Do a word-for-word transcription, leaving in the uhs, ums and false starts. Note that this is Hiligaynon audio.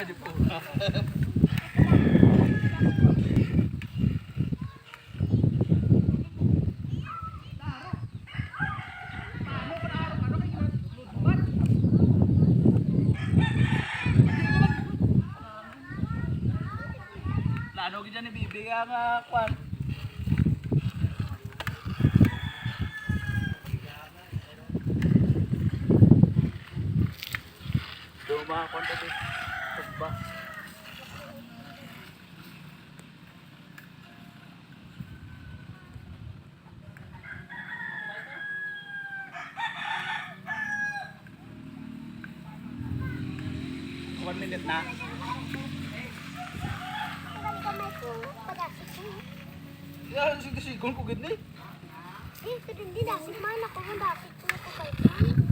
Plano gid yan ni Bibi ang, ah, kwan. Duma, kwan to, Bi. Tumba. One minute na. Ya, sige, sigon ko gid ni. Eh, pwede din, dasig man ako, ang dasig ko na ko kay